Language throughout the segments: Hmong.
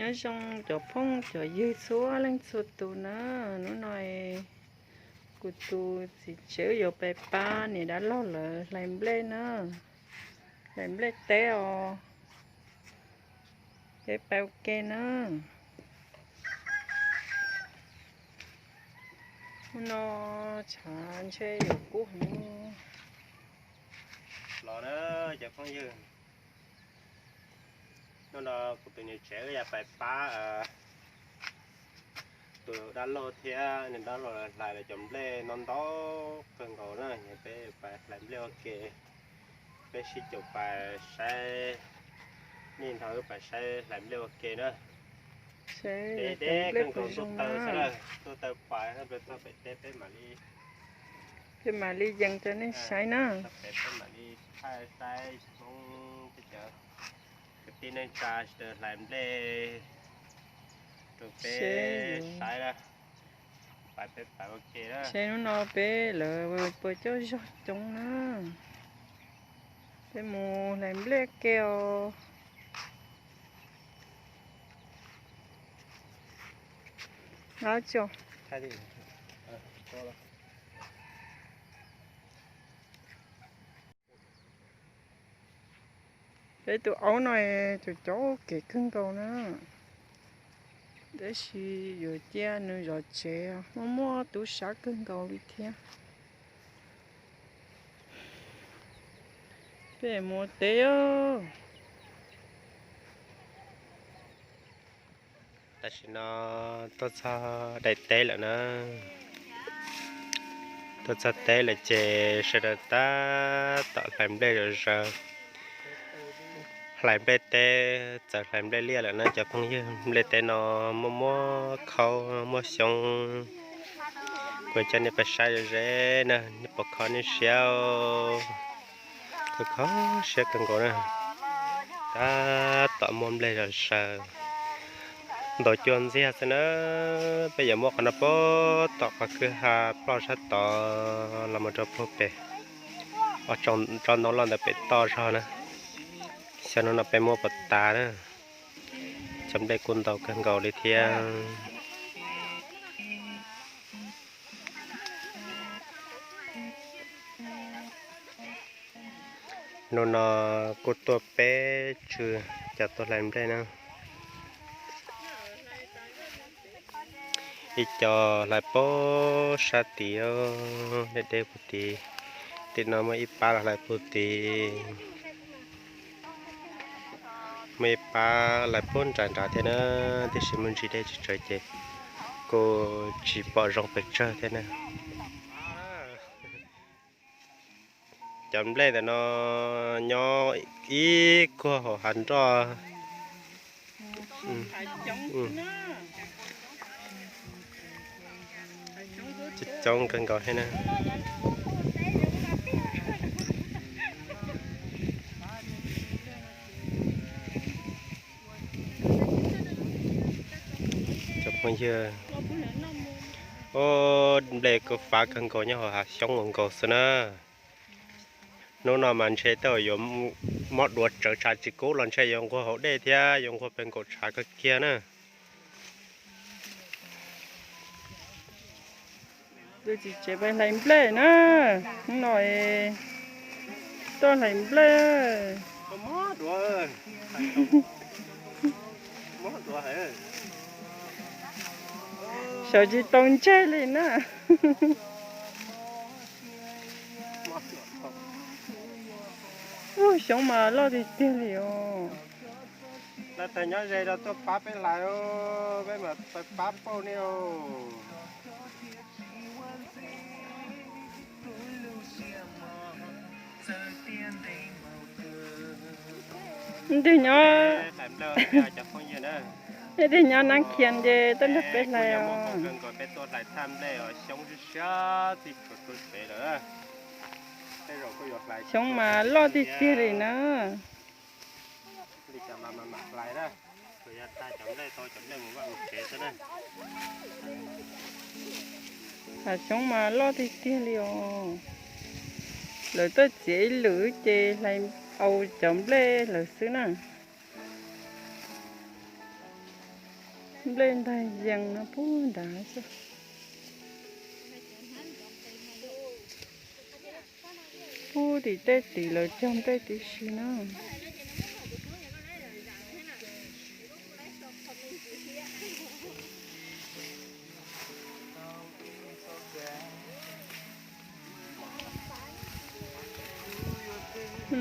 Nyob zoo cov phooj cov ywg txhua leej txhua tus na, hnub no kuv tus txiv tsev yuav pais pab niam dab laug lawv hlais nplej na, hlais nplej teb os, peb pais ua ke na. Hnub no tshav ntshe yuav kub heev los na cov phooj ywg. Hnub no kuv tus niam tsev wb yuav pais pab tus dab laug thiab niam dab laug hlais lawv cov nplej no ntau kawg nkaus na, peb pais hlais nplej ua ke. Peb sib caum pais saib, nej nrog wb pais saib hlais nplej ua ke na. Deb deb kawg nkaus, tuaj taw xwb, tuaj taw pais txog pem teb peb mam li, peb mam li yees rau nej saib na. Peb mam li thaij saib Hmoob peb cov kwv tij neej tsa sawv daws hlais nplej rau peb saib na. Pais peb pais ua ke na. Seb hnub no peb lawv puas coj zog coob na. Peb mus hlais nplej ke os. Peb tus aub no cov cov kev kawg nkaus na, tab sis yuav cia nws zov tsev, muaj muaj tub sab kawg nkaus li thiab. Peb mus teb os. Tam sim no tuaj txog daim teb lawm na. Tuaj txog teb lawm ces sawv daws tab tom hlais nplej zom zaws. Hlais nplej teb txawm hlais nplej liaj lawm na cov phooj ywg. Nplej teb no muaj muaj khaub muaj xyoob. Kuv coj nej pais saib ze ze na, nej puas kho nej siab. Kho siab kawg nkaus na. Tab tom muaj nplej zom zaws. Ntaus cua ntxiag xwb na. Peb yuav muab qhov no puag tom qhov kwj ha ploj sab tod los mus rau puag pem, tsob ntoo loj ntawd pem toj zog na. Xyov hnub no peb muab puas tas na. Cov nplej kuj ntau kawg nkaus li thiab. Hnub no kuj tuaj peb tswv cov tuaj hlais nplej na. Ib co hlais puag sab tid, deb deb puag tid. Tim no muaj ib pab los hlais puag tid. Muaj ib pab hlais puag nram nrad thiab na, tiam sis muaj ntsis deb tsis tsawg ces kuj tsis pom zoo pes tsawg thiab na. Cov nplej ntawm no nyob ib kuag hauv hav nroj. Coob kawg nkaus thiab na. Cov phooj ywg, nplej kuj fav kawg nkaus nyob hauv hav xyoob nkaus xwb na. Hnub no mas ntshe tej zaum yuav mob duav tsawv tshav tsis kub los ntshe yuav nquag haus dej thiab yuav nquag pes nkaum tshav kawg kiag na. Tus txiv tsev pais hlais nplej na, hnub no tuaj hlais nplej. Sawv tsis tau ntseg li na. Ub, xyoob mas loj tiag tiag li os. Leej twg nyob ze rau tuaj pab peb hlais, peb mam pab pauj nej os. Twg nyob, twg nyob Nab Khias ces tuaj nrog peb hlais os. Xyoob mas loj tiag tiag li na. Hav xyoob mas loj tiag tiag li os. Lawv tuaj txiav ib lwm ces hlais au cov nplej lawm xwb na. Nplej ntag yees no pub nrad xwb. Pub tim tej tim lawv cog nplej tib si na.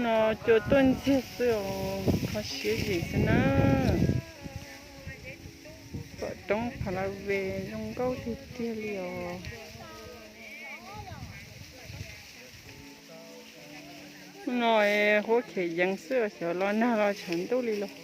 No cua tuaj ntxiag xwb os, kho siab zim xwb na. Pom roob pha la ve zoo nkauj tiag tiag li os. No huab khiav yees xwb os, xyov los nag los tshav ntuj li los.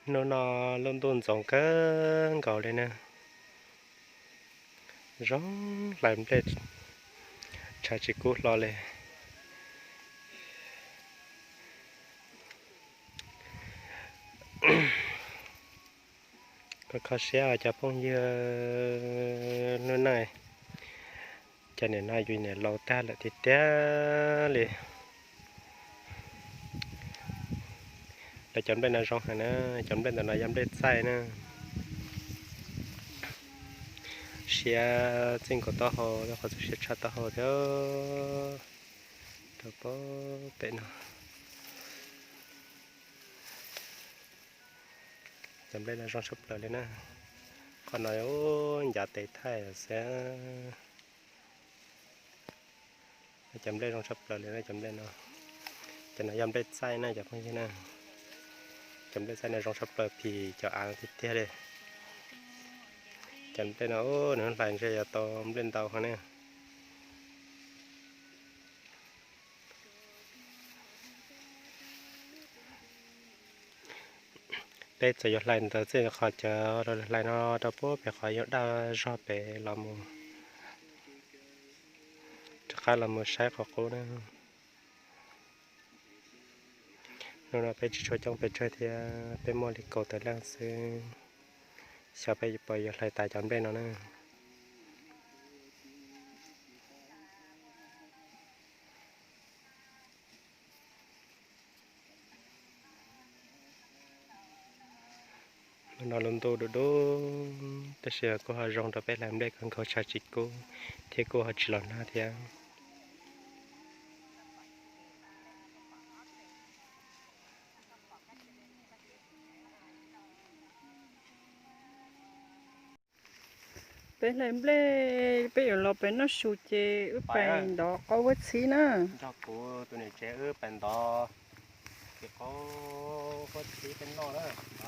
Hnub no lub ntuj ntxoov kawg nkaus li na, zoo hlais nplej tshav tsis kub hlo li. Kho kho siab os cov phooj ywg, hnub no cov niam no yus niam laus tag lawm tiag tiag li. Lawv cov nplej no zoo heev na, cov nplej ntawm no yog nplej txaij na. Siab txij nkaus taub hau, qhov txawj siab tshaj taub hau thiab. Rau pem no. Cov nplej no zoo tshaj plaws li na. Qhov no ncav tes thaij xwb. Cov nplej zoo tshaj plaws li na, cov nplej no. Cov no yog nplej txaij na cov phooj ywg na. Cov nplej txaij no zoo tshaj plaws phim cov av tiag tiag li. Cov nplej no nws hlais ntshe yuav tau nplej ntau heev na. Peb txawm yuav hlais ntawd txij qhov cawv hlais no rau puag pem qhov yuav daj zog pem los mus, rov qab los mus saib qhov qub na. Hnub no peb tsis tshua coob pes tsawg thiab, peb muaj li kaum tawm leej xwb. Xyov peb puas yuav hlais tas cov nplej no na. Hnub no lub ntuj dub dub tab sis kuj ho zoo rau peb hlais nplej kawg nkaus, tshav tsis kub thiab kuj ho tsis los nag thiab. Peb hlais nplej, peb yuav los pem noj su ces wb pais ntov qaub huab txhib na. Nrog kuv tus niam tsev wb pais ntov, ces qaub huab txhib peb noj na,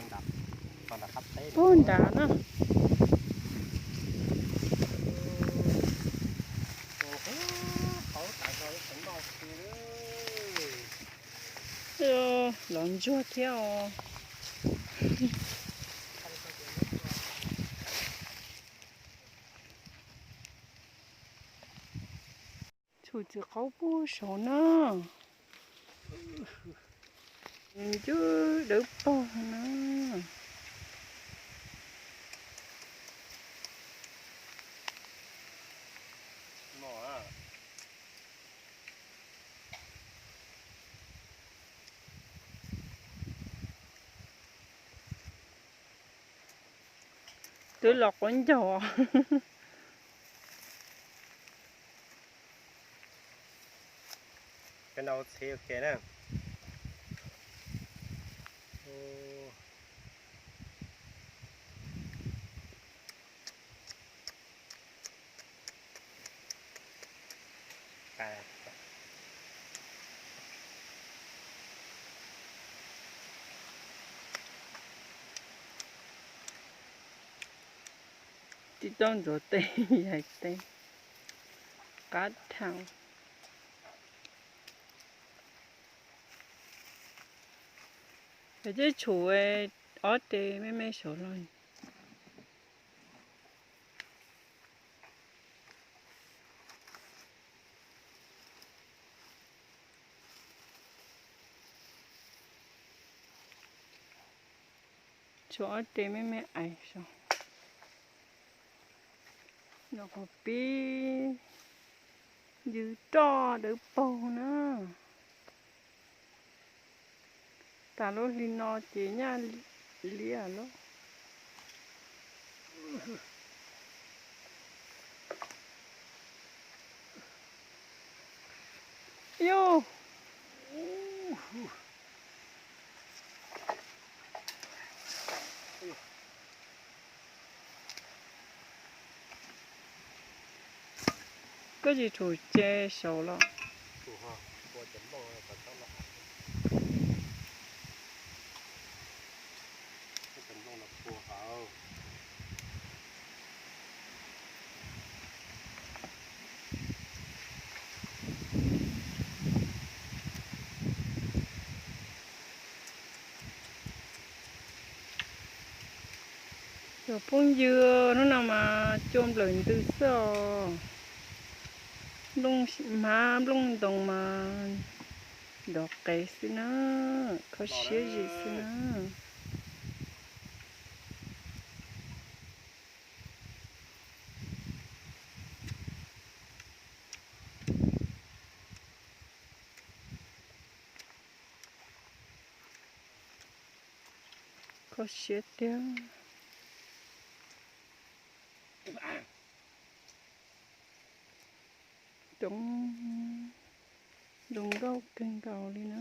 ntov nram qab teb puag nrad na. Los ntsuag thiab os. Tshum txiv qaub puag saud na. Ncuj dawb paug na. Twb los quav ncaug. Peb noj txhib ua ke na. Tsis tau ntxuav tes, yaim tes qab dhau. Cov tshum ob tes me me saud los. Tshuav ob re me me ais saud. Nov qhov pib ywg roj dawb paug na. Tas lub hli no ces nyaj liab lawm. Yus, koj tsis tshum ce saud los? Cov phooj ywg, hnub no mas cua nplawm ntws xwb os. Nplooj hmab nplooj ntoo mas nrov qees xwb na, kho siab zim xwb na. Kho siab tiag. Coob, zoo nkauj kawg nkaus li na.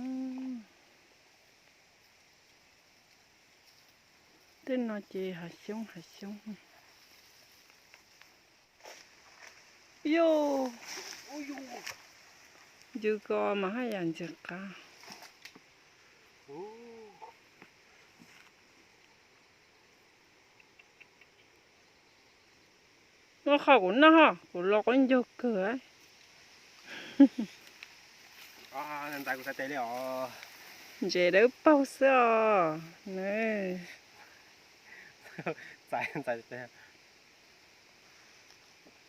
Tej no ces hav xyoob hav xyoob. Yus, ncw ko mas haj yam ntxim qab. Muab qho kuv noj ho, kuv los qaub ncaug kawg. Ntses dawb paug xwb os.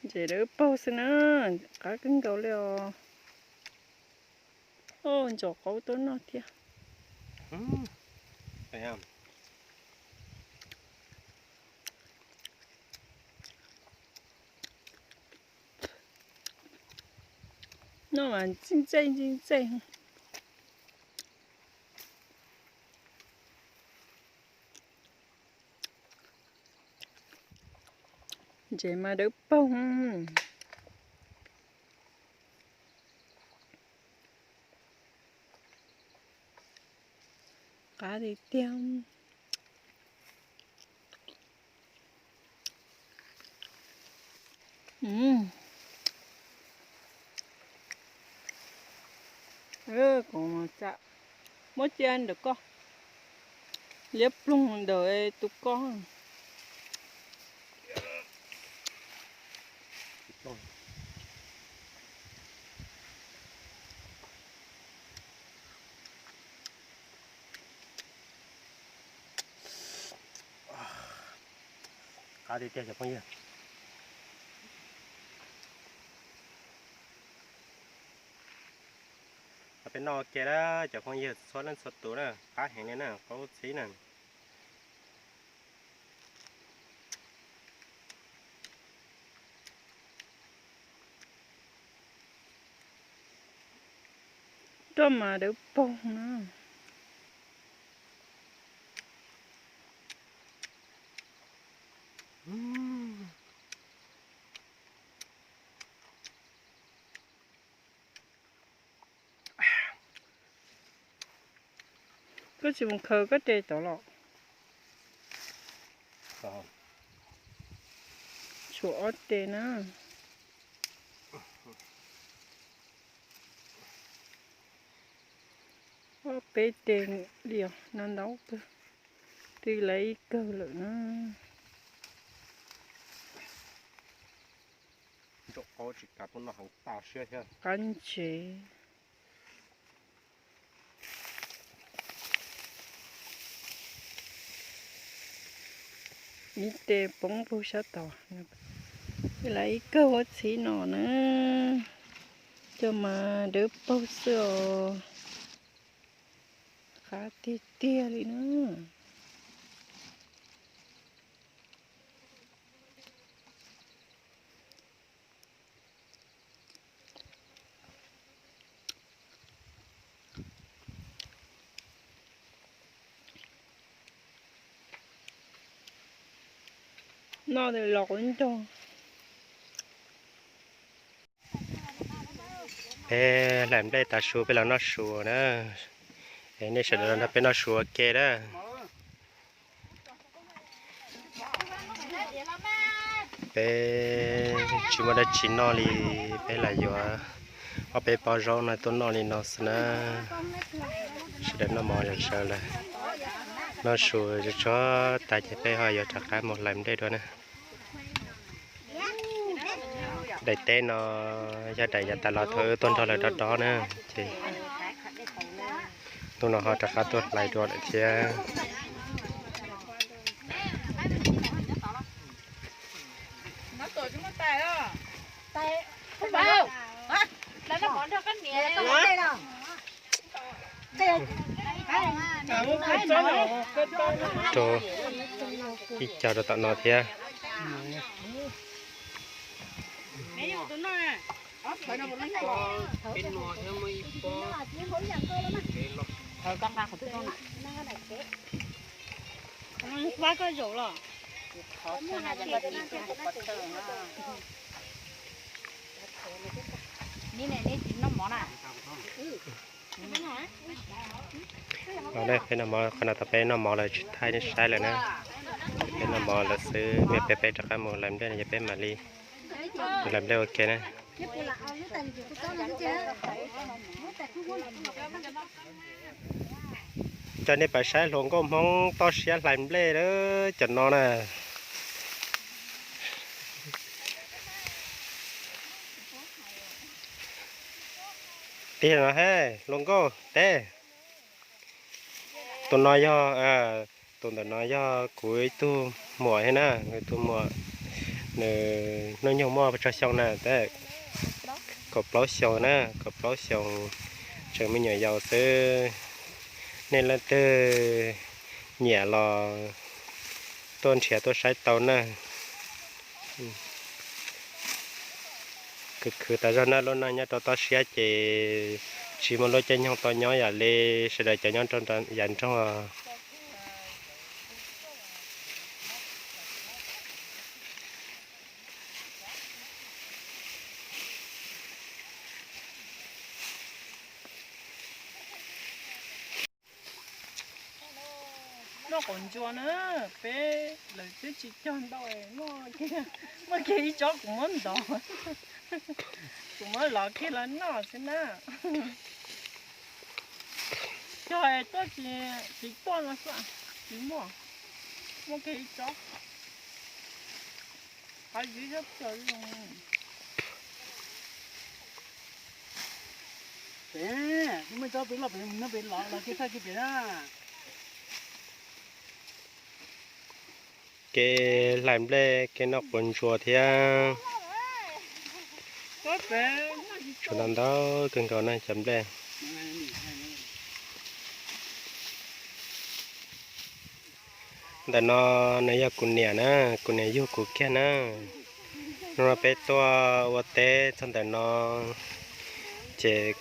Ntses dawb paug xwb na, qab kawg nkaus li os. Ntsaum qaub tuaj noj thiab. Noj mas ntxij ntxej ntxij ntxej. Ntses mas dawb paug. Qab tiag tiag. Kuv muab cia ntawm koj, liab ploog ntawm tus koj. Qab tiag tiag cov phooj ywg. Peb noj ua ke na cov phooj ywg txhua leej txhua tus na, qab heev li na, qaub txhib na. Roj mas dawb paug na. Koj tsis mus khaws koj re tod los? Tshuav ob re na. Ob peb re li os, no ntau kawg, twb lawv ib kawg lawm na. Qab ntses. Ib re poob puag sab tod. Twb lawv ib kawg ua txhiv no na. Cov mas dawb paug xwb os. Qab tiag tiag li na. Noj los quav ncaug. Peb hlais nplej tas su peb los noj su na. Es nej sawv daws los nrog peb noj su ua ke na. Peb tsis muaj dab tsi noj li, peb los yuav ob peb pob zaub no tuaj noj li no xwb na. Sawv daws noj mov zom zaws lawm, noj su tsuag tsuag tas ces peb ho yuav rov qab mus hlais nplej dua na. Daim teb no yog daim yav tas los thaum wb tuaj nrog lawv dob dob na, ces hnub no ho rov qab tuaj hlais dua lawm thiab. Rau ib co rau tom no thiab. Peb noj mov qhov no, tau peb noj mov lawm tsis thaij nej saib lawm na. Peb noj mov lawm xwb, nej peb peb rov qab mus hlais nplej no ces peb mam li hlais nplej ua ke na. Coj nej pais saib hluas nkauj Hmoob toj siab hlais nplej lawm cov no na. Tiag no he, hluas nkauj teb. Tus no yog, tus ntawm no yog kuv ib tug muam thiab na, tus muam, nws hnub nyoog muaj tsawg xyoo na, kaum plaub xyoos na, kaum plaub xyoos, tseem me nyuam yaus xwb. Nej leej twg nyiam los tuaj nrhiav tuaj saib tau na. Khwv khwv tas zog na, lub neej nyob rau toj siab ces tsis muaj lub caij nyoog tau nyob yam li sawv daws cov nyob rau yav nroog. Noj quav ntsuas na, peb lawv twb tsis cog ntau, muaj kiag ib tsob kuv muab ntov, kuv muab lov kiag los noj xwb na. Cog tuaj tsis, tsis tuaj no xwb, tsis muaj, muaj kiag ib tsob. Qhov ywv xyab pwg zoo. Pem, muaj tsob pem loj pem no pem los los kiag txhaj kiag pem na. Kev hlais nplej, kev noj quav ntsuas thiab. Tshuav ntau ntau kawg nkaus na cov nplej. Ntawm no nws yog kuv niam na, kuv niam yug kuv kiag na. Hnub no peb tuaj ua teb txog ntawm no, ces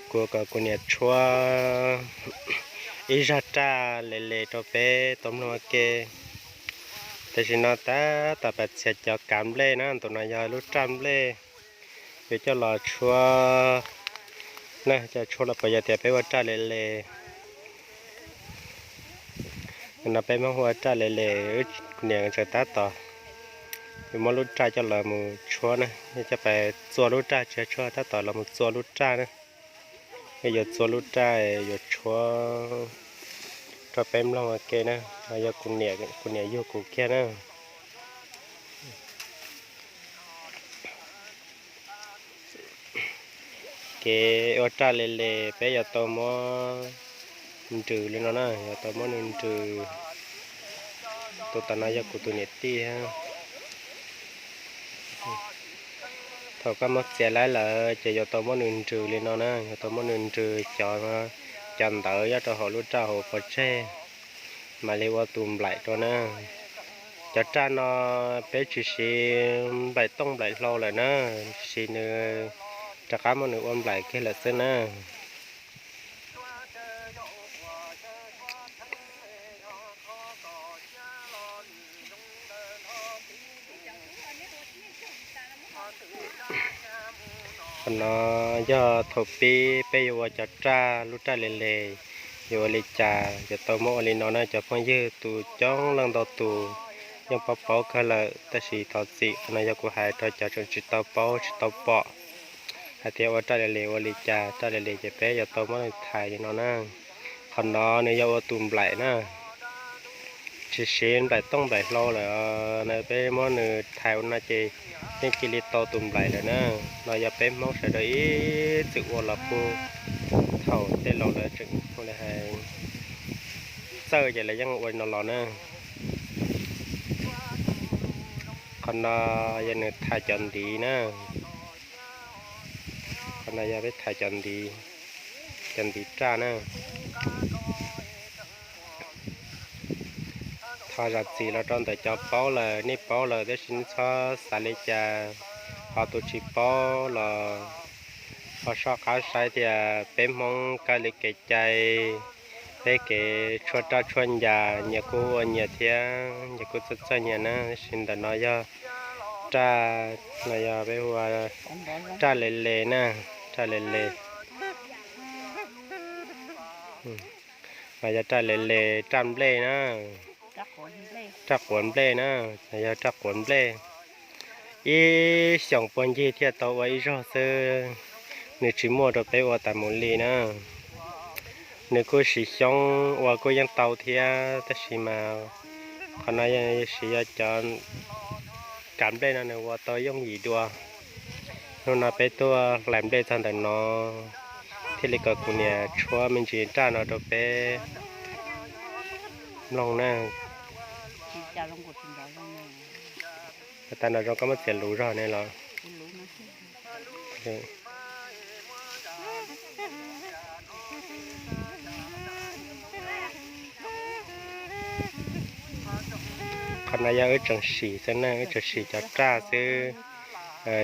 kuv kom kuv niam tshuab ib zaj raj le le rau peb tau mloog ua ke. Tam sim no tab tom pab txiav cov kav nplej na, tus no yog lub raj nplej, yuav coj los tshuab na, coj tshuab los pab yog tias peb ua raj le le. No peb Hmoob hu ua raj le le, kuv niam tseem tab tom yuav muab lub raj coj los mus tshuab na, coj pab txua lub raj, tsis tshuab, tab tom los mus txua lub raj na. Yuav txua lub raj yuav tshuab rau peb mloog ua ke na, yog kuv niam yug kuv kiag na. Kev ua raj le le peb yuav tau muab nrws li no na, yuav tau muab nws nrws. Tus tom no yog kuv tus niam tij. Thaum koj muab txiav laib lawm ces yuav tau muab nws nrws li no na, yuav tau muab nws nrws cov, cov ntawv nyob rau hauv lub raj hauv pov tseg, mam li ua tus nplaim rau na. Cov raj no peb tsis siv nplaim tooj nplaim hlau lawm na, siv nws rov qab muab nws ua nplaim kiag lawm xwb na. Qhov no yog thaum pib peb yuav ua cov raj, lub raj le le, yuav ua li cas yuav tau muab ua li no na cov phooj ywg. Tus coob leej ntau tus yeej paub paub kawg lawm, tab sis thov txim, qhov no yog kuv hais rau cov tseem tsis tau paub tsis tau pom hais tias ua raj le le ua li cas. Raj le le ces peb yuav tau muab nws thais li no na. Qhov no nws yog ua tus nplaim na, tsis siv nplaim tooj nplaim hlau lawm na, peb muab nws thais ua no ces yeej cia li tau tus nplaim lawm na. No yog peb Hmoob sawv daws ib txwm ua los puag thaum tej laus lawv tseem ua li hais txawj ces lawv yeej ua li no los na. Qhov no yog nws thais cov ntiv na. Qhov no yog peb thais cov ntiv, cov ntiv raj na. Thov zam txim los rau ntawm cov paub lawm, nej paub lawm tab sis nej txhob xav li cas, ho tus tsis paub los ho soj qab saib tias peb Hmoob kab li kev cai, peb kev tshuab raj tshuab ncas nyias kuj ua nyias thiab, nyias kuj txawj txawj nyias na. Tab sis ntawm no yog raj, no yog peb hu ua raj le le na, raj le le. No yog raj le le, raj nplej na, raj quav nplej na, no yog raj quav nplej. Ib xyoos puag ncig thiaj tau ua ib zaug xwb, nws tsis muaj rau peb ua tas mus li na. Nws kuj siv xyoob ua kuj yeej tau thiab, tab sis mas qhov no siv yog cov kav nplej no nws ua tau yooj yim dua. Hnub no peb tuaj hlais nplej txog ntawm no, thiaj li kom kuv niam tshuab me ntsis raj no rau peb mloog na. Tas no zoo koj muab txiav luv zog ne los? Qhov no yog wb tseem sim xwb na, wb tseem sim cov raj xwb,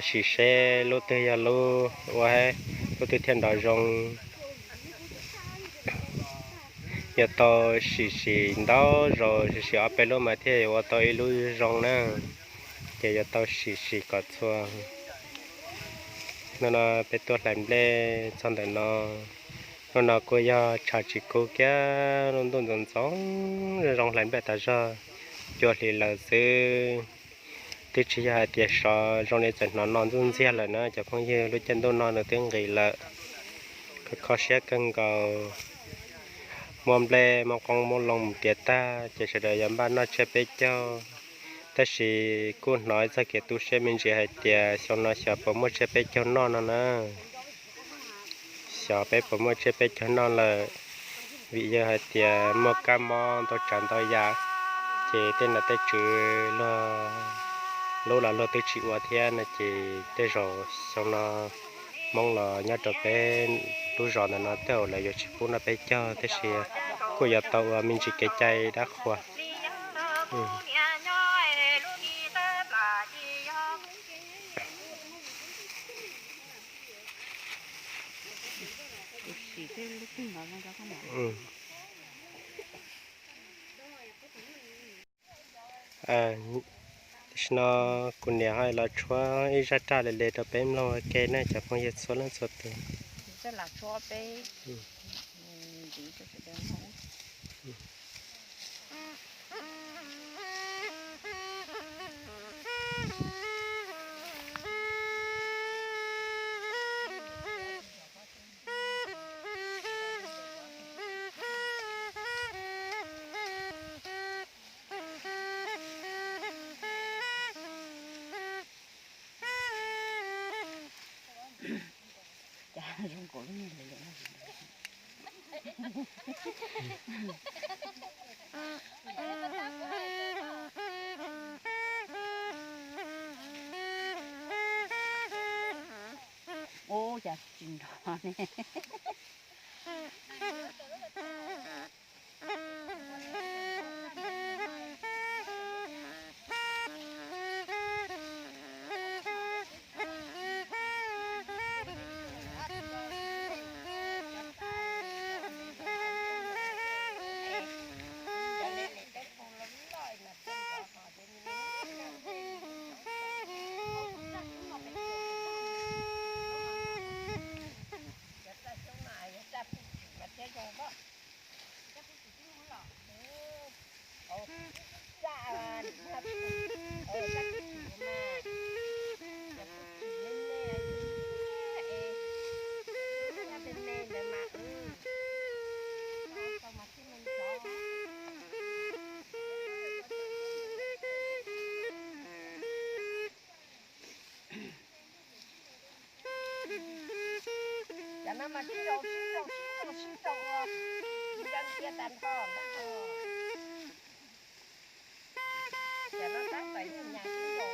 sim seb lub twg yog lub ua, lub twg thiaj nrov zoo. Yuav tau sim sim ntau zaus, sim sim ob peb lub mas thiaj yuav ua tau ib lub zoo na. Ces yuav tau sim sim kom txhua. Hnub no peb tuaj hlais nplej txog ntawm no. Hnub no kuj yog tshav tsis kub kiag, lub ntuj ntxoov ntxoov zoo, hlais nplej tas zog, cua hli lawm xwb. Twb tsis yog hais tias sov zoo li txawm hnov no ntxuj ntxiag lawm na cov phooj ywg, lub caij ntuj no nws twb nqis lawm. Kho kho siab kawg nkaus, muab nplej muab qoob muab loo mus tiav tag ces sawv daws yuav npaj noj tsiab peb caug. Tab sis kuj hnov txoj kev tu siab me ntsis hais tias xyoo no xyov puas muaj tsiab peb caug noj no na. Xyov peb puas muaj tsiab peb caug noj lawm, vim yog hais tias muaj kab mob ntau tsav ntau yam, ces tej nom tej tswv luag lub los luag twb tsis ua thiab no ces tej zaum xyoo no Hmoob los nyob rau peb lub zos ntawm no tej zaum lawv yuav tsis pub noj peb caug, tab sis kuj yuav tau ua me ntsis kev cai dab qhuas. Tam sim no kuv niam ho los tshuab ib zaj raj le le rau peb mloog ua ke na cov phooj ywg txhua leej txhua tus. Ub, cas tsis nrov ne. Sib nrau, sib nrau, sib nrau, sib nrau ua, yeeb tiab tag nrho ntag. Ces no tab tom nyas sib nrau.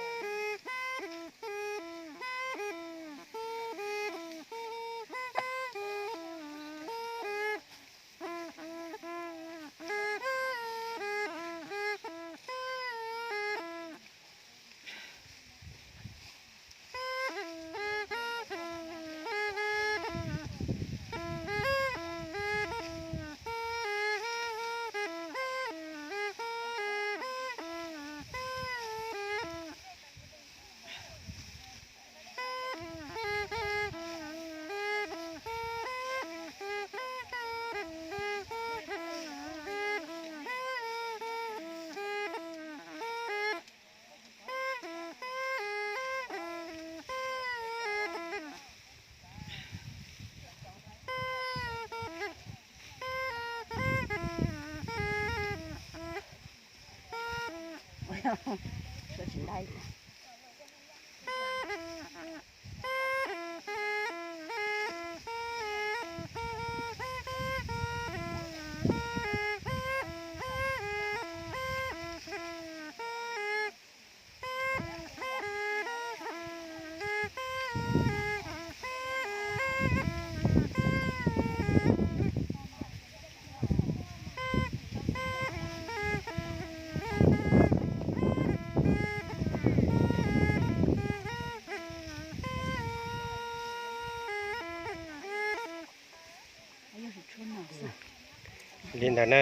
Li ntawd na,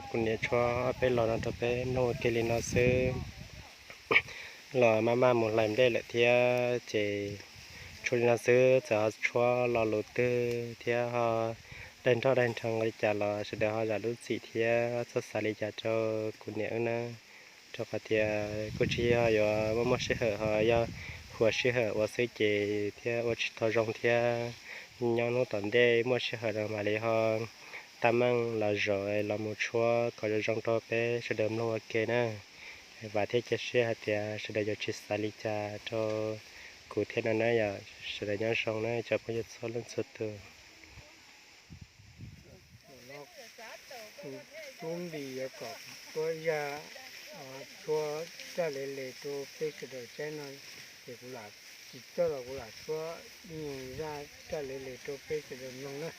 kuv niam tshuab peb los no rau peb mloog ua ke li no xwb. Los maj maj mus hlais nplej lawm thiab ces tshuab li no xwb, txawm ho tshuab lo lus twg thiab ho daig nroj daig nrho li cas los sawv daws ho zam lub txim thiab txhob xav li cas rau kuv niam wb na. Rau qhov tias kuj tsis yog yuav muaj muaj sij hawm ho yog huas sij hawm ua xwb ces thiab ua tsis tau zoo thiab. Nyob hnub tom ntej muaj sij hawm no mam li ho tab meeg los zaum los mus tshuab kom zoo zoo rau peb sawv daws mloog ua ke na. Vam thiab cia siab hais tias sawv daws yuav tsis xav li cas rau kuv thiab no na yom. Sawv daws nyob zoo na cov phooj ywg txhua leej txhua tus. Tub Npis yuav kom kuv tuaj zaj tshuab raj le le rau peb sawv daws saib no, ces kuv lam tsis txawj los kuv lam tshuab ib nyuag zaj raj le le rau peb sawv daws mloog na.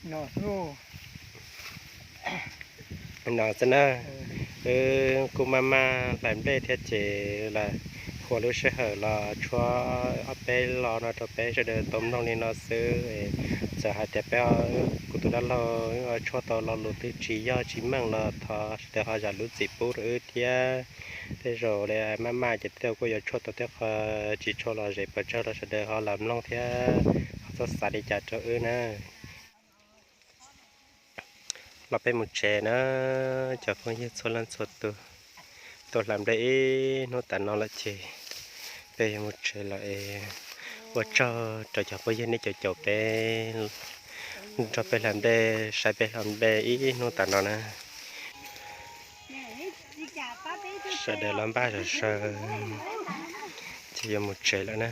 No xwb na, wb kuj maj maj hlais nplej thiab ces lam ua lub sij hawm los tshuab ob peb lo no rau peb sawv daws tau mloog li no xwb. Txawm hais tias peb, kuv tus dab laug tshuab tau lo lus twg tsis yog tsis meej los thov sawv daws ho zam lub txim pub rau wb thiab. Tej zaum li maj maj ces tej zaum kuj yuav tshuab tau tej qho tsis tshua lom zem pes tsawg los sawv daws ho lam mloog thiab ho txhob xav li cas rau wb na. Los peb mus tsev na, cov phooj ywg txhua leej txhua tus. Tuaj hlais nplej ib hnub tas no lawm ces peb yuav mus tsev lawm es ua tsaug rau cov phooj ywg nej caum caum peb, nrog peb hlais nplej, saib peb hlais nplej ib hnub tas no na. Sawv daws los npaj sawv sawv ces yuav mus tsev lawm na.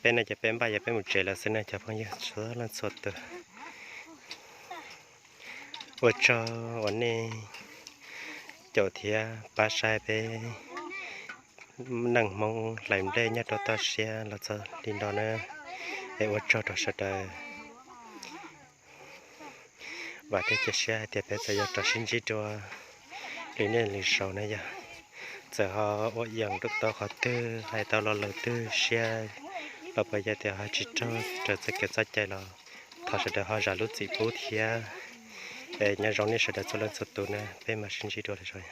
Peb no ces peb npaj yog peb mus tsev lawm xwb na cov phooj ywg txhua leej txhua tus. Ua tsaug uas nej caum thiab pab saib peb neej Hmoob hlais nplej nyob rau toj siab los txog li no na. Es ua tsaug rau sawv daws. Vam thiab cia siab hais tias peb txawm yuav rov sib ntsib dua lwm niaj lwm zaus na yog. Txawm ho ua yeem rau tau qhov twg, hais tau lo lus twg siab los puas yog tias ho tsis raug raws txoj kev txoj cai los thov sawv daws ho zam lub txim pub thiab. Es nyob zoo nej sawv daws txhua leej txhua tus na, peb mam sib ntsib dua lwm zaus.